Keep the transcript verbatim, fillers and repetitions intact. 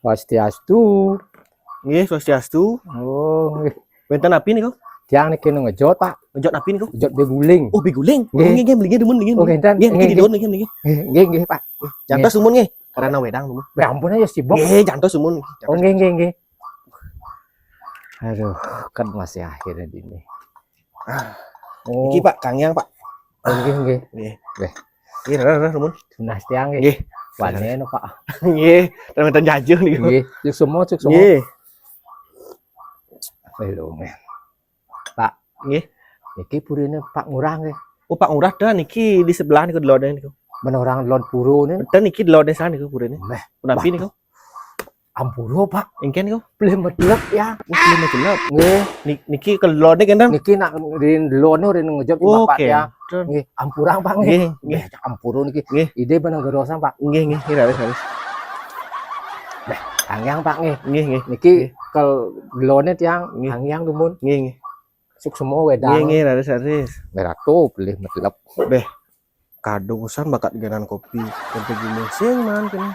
Swastiastu. Nggih, swastiastu. Oh, nggih. Wénten napi niku? Tiang niki nu ngejot, Pak. Ngejot napi niku? Ngejot beguling. Oh, beguling. Nggih. Nggih, nggih, mriki dumun nggih. Oh, ngenten. Nggih, niki Nggih, didon niki niki. Nggih, nggih, nggih, Pak. Jantos dumun nggih. Karena wedang dumun. Ya ampun, ya sibuk. Nggih, jantos dumun. Oh, nggih, nggih, nggih. Aduh, kan masih akhirnya dini. Ah, Oh, Iki Pak, Kang Yang Pak. oh, nggih, nggih. Nggih. Weh. Nggih, rara, rara, dumun. Tunas tiang nggih. Nggih. Wane no, Pak. Nggih, teman-teman jajuh niku. Nggih, suksma, suksma. Nggih. Halo, nggih. Pak. Nggih. Niki purine Pak Ngurah nggih. Oh, Pak Ngurah dah niki di sebelah niku delode niku. Men orang delod pura ne. Dah niki delode sana niku purine. Meh, Punapi niku? Ampura, Pak. Engken niku. Pelih medelep ya. Wis belum jelas. Nggih. Ni- Niki ke delode kan? Niki nak rin delone rin ngejot Bapak Oke. Ya. Terus. Nggih, ampura, Pak nggih. Nggih, nggih. Nggih, ampura niki. Nggih. Ide bener gerosan, Pak. Nggih, nggih, nggih, raris, raris. Kang Yang, Pak nggih. Nggih, nggih. Niki ke delone tiang Nggih. Kang Yang dumun. Nggih, nggih. Suksma wedang. Nggih, nggih, raris, raris. Merah tuh pelih medelep. Beh. Kadung usan bakat ganan kopi. Yang pergi musim man kene.